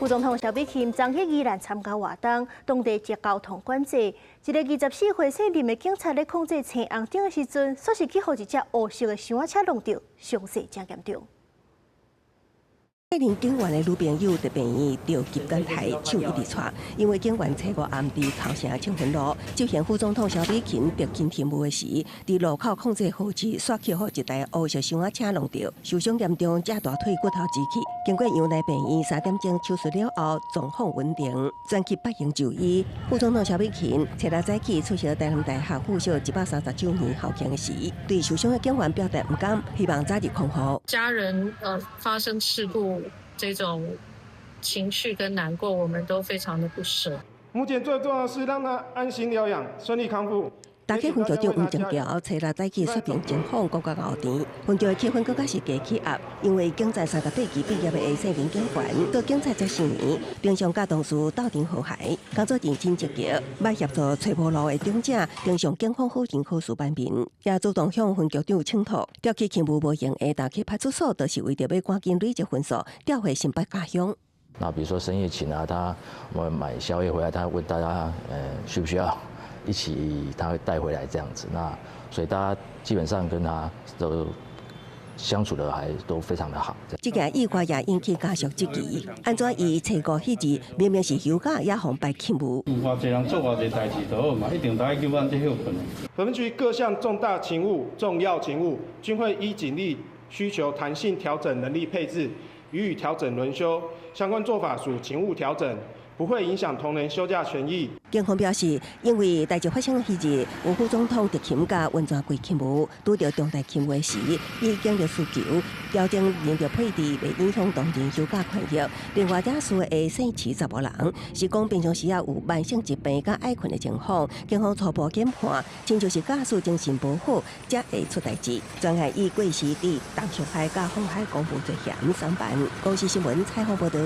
副總統蕭美琴昨去宜蘭參加活動，當地一交通管制，一個24歲姓林的警察咧控制青紅燈的時陣，煞是去予一隻烏色的箱仔車撞著，傷勢誠嚴重。這名警員的女朋友佇病院著急診台，手一直掣，因為警員初五暗佇頭城慶芬路執行副總統蕭美琴特勤勤務的時，佇路口控制號誌，煞去予一台烏色箱仔車撞著，受傷嚴重，這大腿骨頭折去。經過陽台病院3點鐘手術了後，狀況穩定，轉去北榮就醫。副總統蕭美琴初六早起出席台南大學附小130周年校慶時，對受傷的警員表達毋甘，希望早日康復。家人發生事故，這種情緒跟難過，我們都非常的不捨。目前最重要的是讓他安心療養，順利康復。大溪分局長黃正橋初六早起說明情況，講甲後甜，分局的氣氛閣較是低氣壓，因為警察38期畢業的姓林警員，做警察才4年，平常佮同事鬥陣和諧，工作認真積極，捌協助揣無路的長者，呈上警方好人好事版面，也主動向分局長請託，調去勤務無閒的大溪派出所，就是為著欲趕緊累積分數，調回新北家鄉。那比如說深夜勤啊，他我們買宵夜回來，他問大家，需不需要一起，他會帶回來這樣子。那所以大家基本上跟他都相處得還都非常的好。這件意外也引起家屬質疑，按怎伊初五彼日明明是休假，也予排勤務？有偌濟人做偌濟代誌就好嘛，一定都愛叫阮這歇睏。本分局各項重大勤務、重要勤務，均會依警力需求彈性調整人力配置，予以調整輪休。相關做法屬勤務調整，不會影響同仁休假權益。警方表示，因為代誌發生彼日，有副總統特勤佮溫泉季勤務，拄著重大勤務時，依警力需求調整人力配置，袂影響同仁休假權益。另外，肇事的姓徐查某人，是講平常時也有慢性疾病佮愛睏的情況，警方初步研判，親像是駕駛精神無好，才會出代誌。專案以過失佇東上海佮鴻海公布罪嫌送辦。公視新聞採訪報導。